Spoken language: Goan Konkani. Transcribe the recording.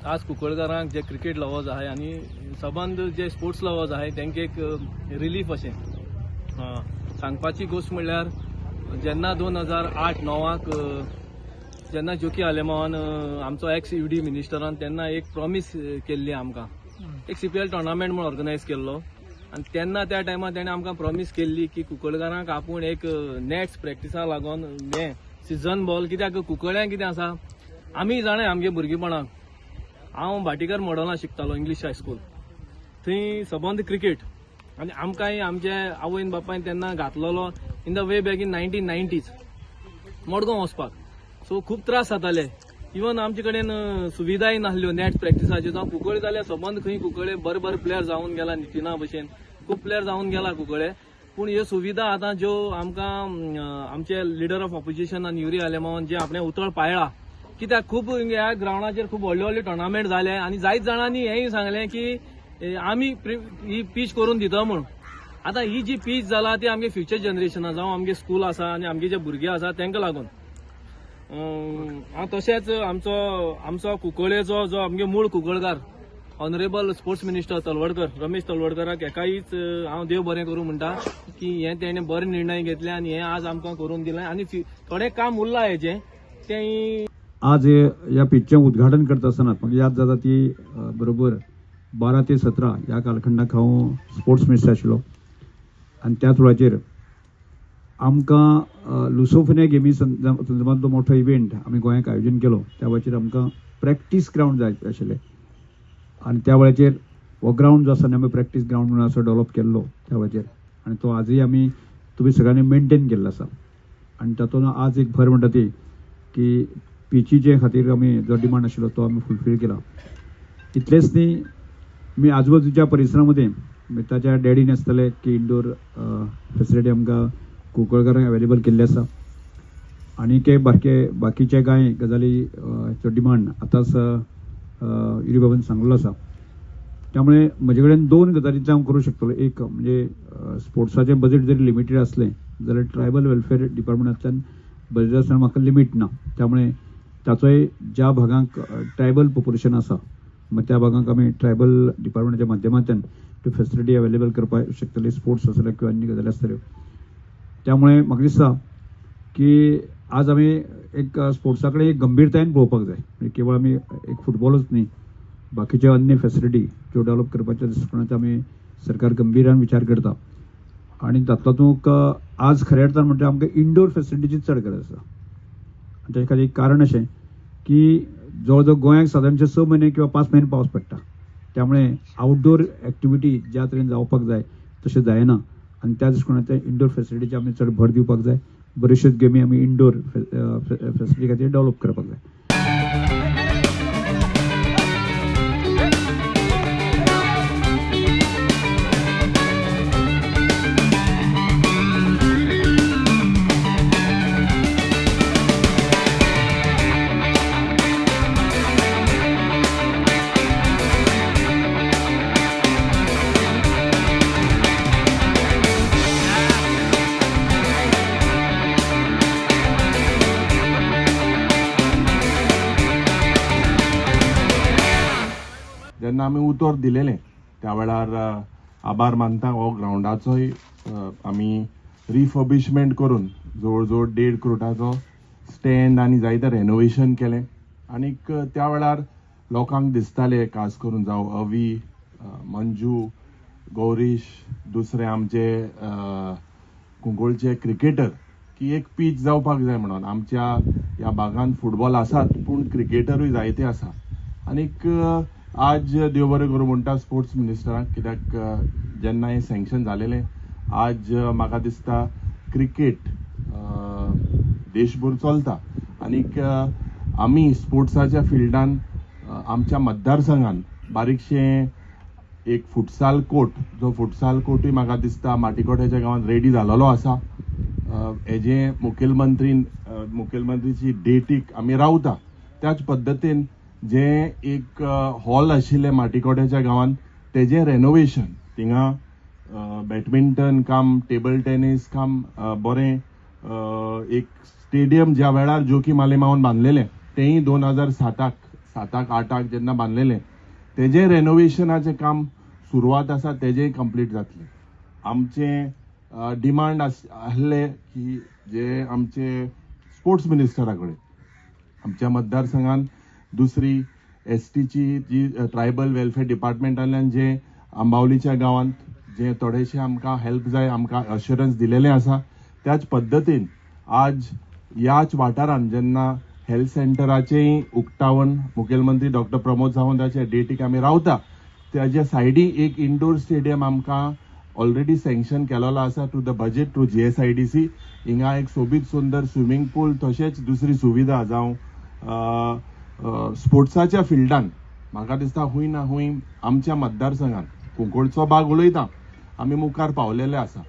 खास कुंकळकारांक जे क्रिकेट लवर्स आहाय आनी सबंद जे स्पोर्ट्स लवर्स आहाय तांकां एक रिलीफ अशें. सांगपाची गोश्ट म्हणल्यार जेन्ना 2008-9 जेन्ना जोकी आलेमावान आमचो एक्स UD मिनिस्टरान तेन्ना एक प्रॉमीस केल्ली आमकां, एक CPL tournament म्हूण ऑर्गनायज केल्लो आनी तेन्ना त्या टायमार तेणें आमकां प्रॉमीस केल्ली की कुंकळकारांक आपूण एक नॅट्स प्रॅक्टिसा लागून हें सिजन बॉल, कित्याक कुंकळ्यांक कितें आसा आमी जाणाय आमगे भुरगेपणाक, हांव भाटीकर मॉडलां शिकतालो इंग्लीश हायस्कूल, थंय सबंद क्रिकेट आनी आमकांय आमचे आवयन बापायन तेन्ना घातलेलो in the way back in 1990s Madgaon वचपाक. सो खूब त्रास जाताले, इवन आमचे कडेन सुविधाय नासल्यो नॅट प्रॅक्टिसाच्यो. जावं कुंकळे जाल्यार सबंद खंय कुंकळे बरे बरे प्लेयर जावन गेला, नितीना भशेन खूब प्लेयर जावन गेला कुंकळे, पूण ह्यो सुविधा आतां ज्यो आमकां आमचे लिडर ऑफ ऑपोजिशन आनी युरी आलेमावान जे आपणें उतळ पाळ्ळा, कित्याक खूब ह्या ग्रावंडाचेर खूब व्हडले व्हडले टुर्नामेंट जाले आनी जायत जाणांनी हेंय सांगलें की आमी ही पीच करून दिता म्हूण. आतां ही जी पीच जाला ती आमगे फ्युचर जनरेशना, जावं आमगे स्कूल आसा आनी आमगे जे भुरगे आसा तांकां लागून. हांव तशेंच आमचो आमचो कुंकळेचो जो आमगे मूळ Kunkalkar honourable sports minister Talwadkar, Ramesh तलवडकराक एकायच हांव देव बरें करूं म्हणटा की हें तेणें बरें निर्णय घेतले आनी हें आज आमकां करून दिलें आनी थोडें काम उरलां हेजें तें. आज ह्या पिचचें उद्घाटन करता आसतना म्हाका याद जाता ती बरोबर 12 ते 17 ह्या कालखंडाक हांव स्पोर्ट्स मिनिस्टर आशिल्लो आनी त्याच वेळाचेर आमकां लुसोफोनिया गेमी संदर्भांतलो मोठो इव्हेंट आमी गोंयांक आयोजन केलो. त्या वेळाचेर आमकां प्रॅक्टीस ग्रावंड जाय आशिल्लें आनी त्या वेळाचेर हो ग्रावंड जो आसा न्ही आमी प्रॅक्टीस ग्रावंड म्हणून असो डेव्हलप केल्लो त्या वेळाचेर आनी तो आजूय आमी तुमी सगळ्यांनी मेनटेन केल्लो आसा आनी तातूंत आज एक भर म्हणटा ती की पिचीचे खातीर आमी जो डिमांड आशिल्लो तो आमी फुलफील केला. इतलेंच न्ही, मी आजूबाजूच्या परिसरामध्ये ताच्या डॅडीन आसतले की इंडोर फेसिलिटी आमकां कुंकळकारांक अवेलेबल केल्ली आसा आनी ते बारके बाकीचे कांय गजाली डिमांड आतांच युरी बाबान सांगलेलो आसा. त्यामुळे म्हजे कडेन दोन गजालींचे हांव करूं शकतलो. एक म्हणजे स्पोर्ट्साचें बजेट जरी लिमिटेड आसलें जाल्यार ट्रायबल वेलफेअर डिपार्टमेंटांतल्यान बजेट आसतना म्हाका लिमीट ना, त्यामुळे ताचोय ज्या भागांक ट्रायबल पॉप्युलेशन आसा मग त्या भागांक आमी ट्रायबल डिपार्टमेंटाच्या माध्यमांतल्यान त्यो फेसिलिटी अवेलेबल करपाक शकतली, स्पोर्ट्स आसतले किंवा अन्य गजाली आसतल्यो. त्यामुळे म्हाका दिसता की आज आमी एक स्पोर्ट्सा कडेन एक गंभीरतायेन पळोवपाक जाय, म्हणजे केवळ आमी एक फुटबॉलूच न्ही, बाकीचे अन्य फेसिलिटी ज्यो डेव्हलप करपाच्या दृश्टिकोनाचो आमी सरकार गंभीरान विचार करता आनी तातूंत आज खऱ्या अर्थान म्हणजे आमकां इंडोर फेसिलिटीची चड गरज आसा. आनी ताचे खातीर एक कारण अशें की जवळ जवळ गोंयाक सादारणचे 6 म्हयने किंवा 5 म्हयने पावस पडटा, त्यामुळे आउटडोर एक्टिविटी ज्या तरेन जावपाक जाय तशें जायना आनी त्या दृश्टिकोनांतल्यान इंडोर फेसिलिटीची आमी चड भर दिवपाक जाय. बऱ्योचश्योच गेमी आमी इंडोर फेसिलिटी खातीर डेव्हलप करपाक जाय. जेन्ना आमी उतर दिलेलें त्या वेळार आभार मानता हो ग्रावंडाचोय आमी रिफर्बिशमेंट करून जवळ जवळ 1.5 करोडाचो स्टँड आनी जायते रेनोवेशन केलें आनीक त्या वेळार लोकांक दिसताले खास करून जावं अवी, मंजू, गौरीश, दुसरे आमचे कुंकळचे क्रिकेटर की एक पीच जावपाक जाय म्हणून. आमच्या ह्या भागान फुटबॉल आसात पूण क्रिकेटरूय जायते आसा आनीक आज देव बरें करूं म्हणटा स्पोर्ट्स मिनिस्टराक, कित्याक जेन्ना हें सँक्शन जालेलें आज म्हाका दिसता क्रिकेट देशभर चलता आनीक आमी स्पोर्ट्साच्या फिल्डान आमच्या मतदारसंघान बारीकशें एक फुटसाल कोर्ट, जो फुटसाल कोर्टूय म्हाका दिसता माटीकोट्याच्या गांवांत रेडी जालेलो आसा. हेजें मुखेलमंत्रीची डेटीक आमी रावता त्याच पद्दतीन जे एक हॉल आशिल्लें माटीकोट्याच्या गांवांत तेजें रेनोवेशन, थिंगा बॅडमिंटन काम, टेबल टेनीस काम, बरें एक स्टेडियम ज्या वेळार जोकी मालेमावन बांदलेलें तेंय 2007 7-8 जेन्ना बांदलेलें तेजें रेनोवेशनाचें काम सुरवात आसा, तेजेंय कंप्लीट जातलें. आमचें डिमांड आसले की जे आमचे स्पोर्ट्स मिनिस्टरा कडेन आमच्या मतदारसंघान दुसरी एसटीची जी ट्रायबल वेलफेअर डिपार्टमेंटांतल्यान जे आंबावलीच्या गांवांत जे थोडेशे आमकां हेल्प जाय, आमकां अश्युरन्स दिलेलें आसा. त्याच पद्दतीन आज ह्याच वाठारान जेन्ना हेल्थ सेंटराचेंय उक्तावण मुखेलमंत्री डॉक्टर प्रमोद सावंताच्या डेटीक आमी रावता, त्याच्या सायडी एक इंडोर स्टेडियम आमकां ऑलरेडी सँक्शन केलेलो आसा to the budget through GSIDC. हिंगा एक सोबीत सुंदर स्विमींग पूल तशेंच दुसरी सुविधा जावं स्पोर्ट्साच्या फिल्डान म्हाका दिसता हूंय ना हूंय आमच्या मतदारसंघान कुंकळचो भाग उलयता आमी मुखार पावलेले आसा.